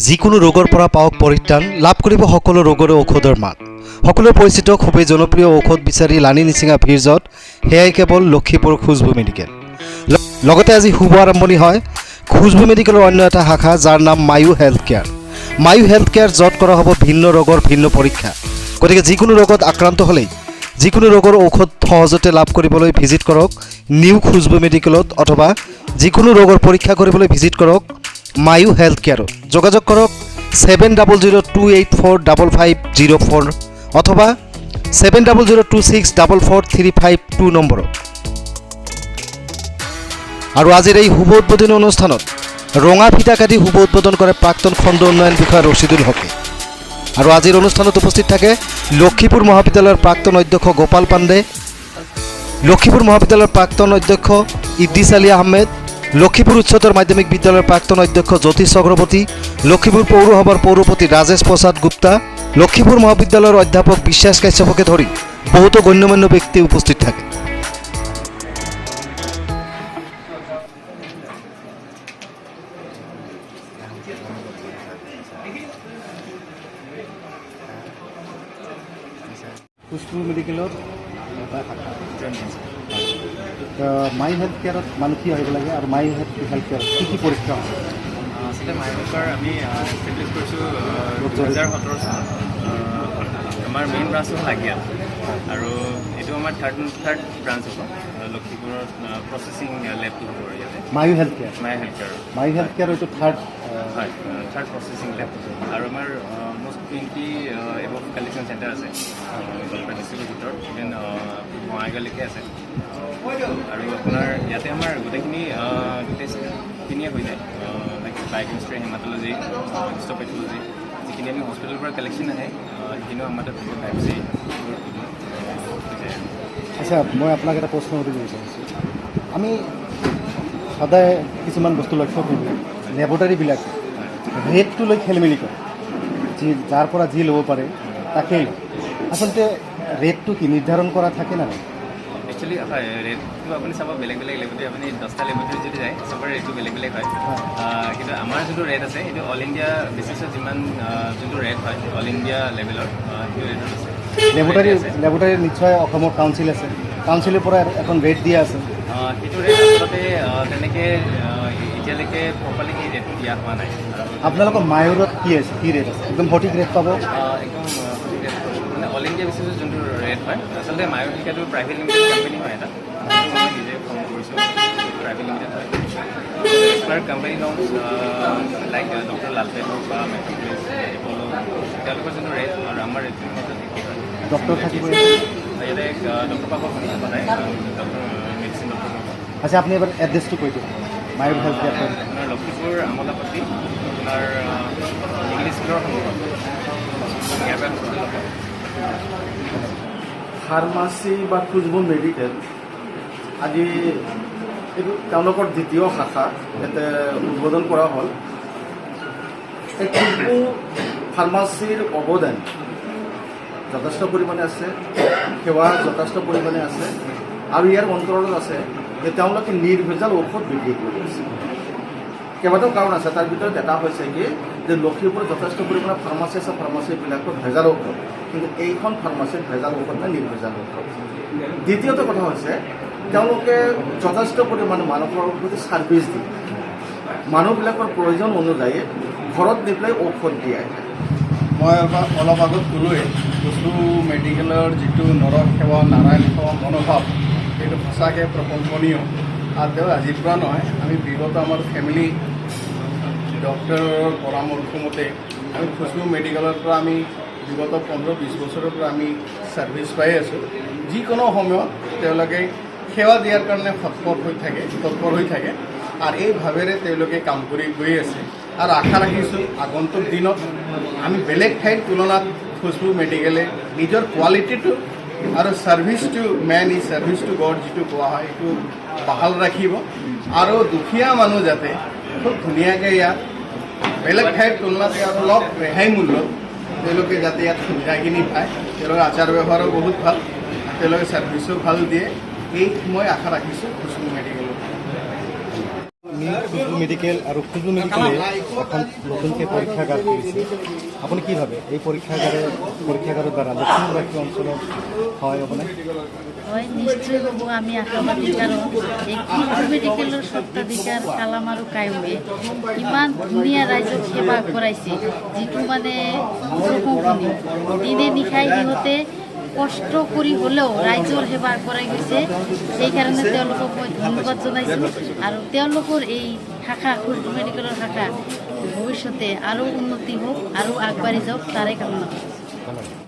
যিকোনো ৰোগৰ পৰা পাওক পৰিত্ৰাণ, লাভ কৰিব সকলো ৰোগৰে ঔষধৰ মান। সকলোৰে পৰিচিত খুবেই জনপ্ৰিয় ঔষধ বিচাৰি লানি নিচিঙা ভিৰ য'ত, সেয়াই কেৱল লক্ষীপুৰ খুচবু মেডিকেল। লগতে আজি শুভ আৰম্ভণি হয় খুচবু মেডিকেলৰ অন্য এটা শাখা, যাৰ নাম মায়ু হেল্থ কেয়াৰ। মায়ু হেল্থ কেয়াৰ, য'ত কৰা হ'ব ভিন্ন ৰোগৰ ভিন্ন পৰীক্ষা। গতিকে যিকোনো ৰোগত আক্ৰান্ত হ'লেই যিকোনো ৰোগৰ ঔষধ সহজতে লাভ কৰিবলৈ ভিজিট কৰক নিউ খুচবু মেডিকেলত অথবা যিকোনো ৰোগৰ পৰীক্ষা কৰিবলৈ ভিজিট কৰক মায়ু হেল্থ কেয়াৰত। যোগাযোগ কৰক 7002845504 অথবা 7002644352 নম্বৰত। আৰু আজিৰ এই শুভ উদ্বোধনী অনুষ্ঠানত ৰঙা ফিটা কাটি শুভ উদ্বোধন কৰে প্ৰাক্তন খণ্ড উন্নয়ন বিষয়া ৰচিদুল হকে। আৰু আজিৰ অনুষ্ঠানত উপস্থিত থাকে লক্ষীপুৰ মহাবিদ্যালয়ৰ প্ৰাক্তন অধ্যক্ষ গোপাল পাণ্ডে, লক্ষীপুৰ মহাবিদ্যালয়ৰ প্ৰাক্তন অধ্যক্ষ ইদ্দিছ আলী আহমেদ, লক্ষীপুৰ উচ্চতৰ মাধ্যমিক বিদ্যালয়ৰ প্ৰাক্তন অধ্যক্ষ জ্যোতিষ চক্ৰৱৰ্তী, লক্ষীপুৰ পৌৰসভাৰ পৌৰপতি ৰাজেশ প্ৰসাদ গুপ্তা, লক্ষীপুৰ মহাবিদ্যালয়ৰ অধ্যাপক বিশ্বাস কাশ্যপকে ধৰি বহুতো গণ্যমান্য ব্যক্তি উপস্থিত থাকে। খুচবু মেডিকেলত এটা শাখা মাই হেল্থ কেয়াৰত মানুহ কি আহিব লাগে আৰু মাই হেল্থ কেয়াৰত কি কি পৰীক্ষা হয়? আচলতে মায়ুৰ আমি এষ্টেব্লিছ কৰিছোঁ 2017 চনত। আমাৰ মেইন ব্ৰাঞ্চ হ'ল আগিয়াল আৰু এইটো আমাৰ থাৰ্ড ব্ৰাঞ্চ হ'ব লক্ষীপুৰত। প্ৰচেছিং লেবটো হ'ব ইয়াতে। মায়ু হেল্থ কেয়াৰ। মাই হেল্থ কেয়াৰ। মায়ু হেল্থ কেয়াৰ এইটো থাৰ্ড? হয়, থাৰ্ড প্ৰচেছিং লেব। আৰু আমাৰ almost 20 above collection centre আছে গোৱালপাৰা ডিষ্ট্ৰিক্টৰ ভিতৰত, ইভেন বঙাইগাঁৱলৈকে আছে। আৰু আপোনাৰ ইয়াতে আমাৰ গোটেইখিনি টেষ্টখিনিয়ে হৈ যায়, লাইক বায়'কেমিষ্ট্ৰি, হেমাটলজি, হিষ্ট'পেথলজি, যিখিনি আমি হস্পিটেলৰ পৰা কালেকশ্যন আহে, সেইখিনিও আমাৰ তাত হ'ব, বায়'পচি হৈ যায়। আচ্ছা, মই আপোনাক এটা প্ৰশ্ন সুধিব বিচাৰিছোঁ। আমি সদায় কিছুমান বস্তু লক্ষ্য কৰোঁ, লেবৰেটৰীবিলাক ৰেটটো লৈ খেলি মেলি কৰে, যি যাৰ পৰা যি ল'ব পাৰে তাকেই লয়। আচলতে ৰেটটো কি নিৰ্ধাৰণ কৰা থাকে না নাই? একচুৱেলি হয়, ৰেটটো আপুনি চাব, বেলেগ বেলেগ লেবৰেটৰী, আপুনি 10টা লেবৰেটৰী যদি যায়, চবৰে ৰেটটো বেলেগ বেলেগ হয়। কিন্তু আমাৰ যোনটো ৰেট আছে, সেইটো অল ইণ্ডিয়া বেচিছত যিমান যোনটো ৰেট হয় অল ইণ্ডিয়া লেভেলৰ, সেইটো ৰেটত আছে। লেবৰেটৰী আছে। লেবৰেটৰী নিশ্চয় অসমৰ কাউন্সিল আছে, কাউন্সিলৰ পৰা এখন ৰেট দিয়া আছে। সেইটো ৰেট আচলতে তেনেকৈ এতিয়ালৈকে প্ৰপাৰলি সেই ৰেটটো দিয়া হোৱা নাই। আপোনালোকৰ মায়ুৰত কি আছে, কি ৰেট আছে? একদম সঠিক ৰেট পাব? একদম সঠিক ৰেট মানে অল ইণ্ডিয়া বেচিছত যোনটো ৰেট হয়। আচলতে মায়ুৰ শিকাটো প্ৰাইভেট লিমিটেড কোম্পানী হয় এটা, সেইটো মই নিজে ফৰ্ম কৰিছোঁ, প্ৰাইভেট লিমিটেড হয়। As per company norms, like doctor লালপেট হওক বা মেট্ৰপলিছ, এপল', তেওঁলোকৰ যোনটো ৰেট আৰু আমাৰ ৰেটটোৰ মাজত একেই হয়। ডক্টৰ থাকিব? ইয়াতে ডক্টৰ পাব আপুনি সদায়, ডক্টৰ, মেডিচিন ডক্টৰ পাব। আচ্ছা, আপুনি এবাৰ এড্ৰেছটো কৈ দিয়ক, মায়ুৰ হেল্থ কেয়াৰ। আপোনাৰ লক্ষীপুৰ আমোলাপট্টি, আপোনাৰ ইংলিছ স্কুলৰ সন্মুখত, নিয়াৰ বাই হস্পিটেল। ফাৰ্মাচী বা খুচবু মেডিকেল আজি এইটো তেওঁলোকৰ দ্বিতীয় শাখা ইয়াতে উদ্বোধন কৰা হ'ল। এই খুচবু ফাৰ্মাচীৰ অৱদান যথেষ্ট পৰিমাণে আছে, সেৱা যথেষ্ট পৰিমাণে আছে আৰু ইয়াৰ অন্তৰত আছে যে তেওঁলোকে নিৰ্ভেজাল ঔষধ বিক্ৰী কৰি আছে। কেইবাটাও কাৰণ আছে, তাৰ ভিতৰত এটা হৈছে কি যে লক্ষীপুৰত যথেষ্ট পৰিমাণে ফাৰ্মাচী আছে, ফাৰ্মাচীবিলাকত ভেজাল ঔষধ, কিন্তু এইখন ফাৰ্মাচীত ভেজাল ঔষধ নাই, নিৰ্ভেজাল ঔষধ। দ্বিতীয়তে কথা হৈছে তেওঁলোকে যথেষ্ট পৰিমাণে মানুহৰ প্ৰতি ছাৰ্ভিচ দিয়ে, মানুহবিলাকৰ প্ৰয়োজন অনুযায়ী ঘৰত নি পেলাই ঔষধ দিয়াই। মই অলপ আগত ক'লোৱেই, খুচবু মেডিকেলৰ যিটো নৰসেৱা, নাৰায়ণ সেৱা মনোভাৱ, সেইটো সঁচাকৈ প্ৰশংসনীয়। আৰু তেওঁ আজিৰ পৰা নহয়, আমি বিগত আমাৰ ফেমিলি ডক্টৰৰ পৰামৰ্শ মতে আমি খুচবু মেডিকেলৰ পৰা আমি বিগত 15-20 বছৰৰ পৰা আমি ছাৰ্ভিচ পাই আছোঁ। যিকোনো সময়ত তেওঁলোকে সেৱা দিয়াৰ কাৰণে সৎপৰ হৈ থাকে, তৎপৰ হৈ থাকে আৰু এই ভাৱেৰে তেওঁলোকে কাম কৰি গৈ আছে। আৰু আশা ৰাখিছোঁ, আগন্তুক দিনত আমি বেলেগ ঠাইৰ তুলনাত খুচবু মেডিকেলে নিজৰ কোৱালিটিটো আৰু service to man is service to God যিটো কোৱা হয়, এইটো বাহাল ৰাখিব আৰু দুখীয়া মানুহ যাতে খুব ধুনীয়াকৈ ইয়াত বেলেগ ঠাইৰ তুলনাত ইয়াত অলপ ৰেহাই মূল্যত তেওঁলোকে যাতে ইয়াত সুবিধাখিনি পায়। তেওঁলোকৰ আচাৰ ব্যৱহাৰো বহুত ভাল, তেওঁলোকে ছাৰ্ভিচো ভাল দিয়ে, এই মই আশা ৰাখিছোঁ খুচবু মেডিকেলত। আপুনি খুচবু মেডিকেল আৰু খুচবু মেডিকেলে এখন নতুনকৈ পৰীক্ষাগাৰ খুলিছে। আপুনি কি ভাবে, এই পৰীক্ষাগাৰৰ দ্বাৰা লখিমপুৰবাসী অঞ্চলত সহায় হ'বনে? হয়, নিশ্চয় হ'ব। আমি আশাবাদী, কাৰণ এই খুচবু মেডিকেলৰ স্বত্বাধিকাৰ কালাম আৰু কায়ুমে ইমান ধুনীয়া ৰাইজক সেৱা আগবঢ়াইছে, যিটো মানে প্ৰশংসনীয়। দিনে নিশাই সিহঁতে কষ্ট কৰি হ'লেও ৰাইজৰ সেৱা আগবঢ়াই গৈছে। সেইকাৰণে তেওঁলোকক মই ধন্যবাদ জনাইছোঁ আৰু তেওঁলোকৰ এই শাখা, খুচবু মেডিকেলৰ শাখা ভৱিষ্যতে আৰু উন্নতি হওক আৰু আগবাঢ়ি যাওক, তাৰে কামনা কৰিছোঁ।